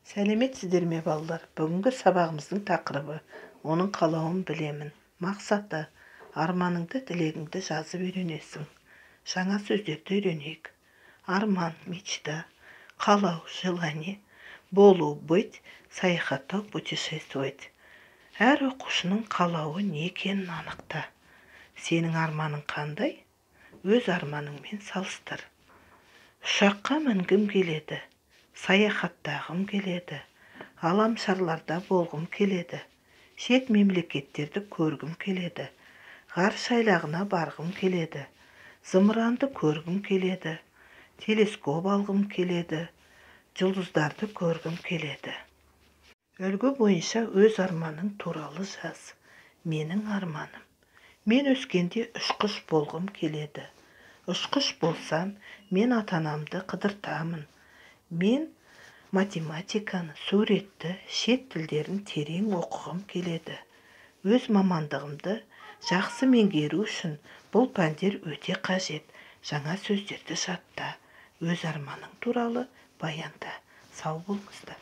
Сәлеметсіздер ме, балалар! Бүгінгі сабағымыздың тақырыбы: «Оның қалауын білемін». Мақсаты: арманыңды, тілегіңді жазып үйренесің. Жаңа сөздерді үйренейік. Арман – мечта, қалау – желание, болу – быть, саяхаттау – путешествовать. Әр оқушының қалауы не екенін анықта. Сенің арманың қандай? Өз арманыңмен салыстыр. Ұшаққа мінгім келеді, саяхаттағым келеді, ғаламшарларда болғым келеді, шет мемлекеттерді көргім келеді, ғарыш айлағына барғым келеді, зымыранды көргім келеді, телескоп алғым келеді, жұлдыздарды көргім келеді. Үлгі бойынша өз арманың туралы жаз. Менің арманым: мен өскенде ұшқыш болғым келеді. Ұшқыш болсам, мен ата-анамды қыдыртамын. Мен математиканы, суретті, шет тілдерін терең оқығым келеді. Өз мамандығымды жақсы меңгеру үшін бұл пәндер өте қажет. Жаңа сөздерді жатта, өз арманың туралы баянда. Сау болыңыздар!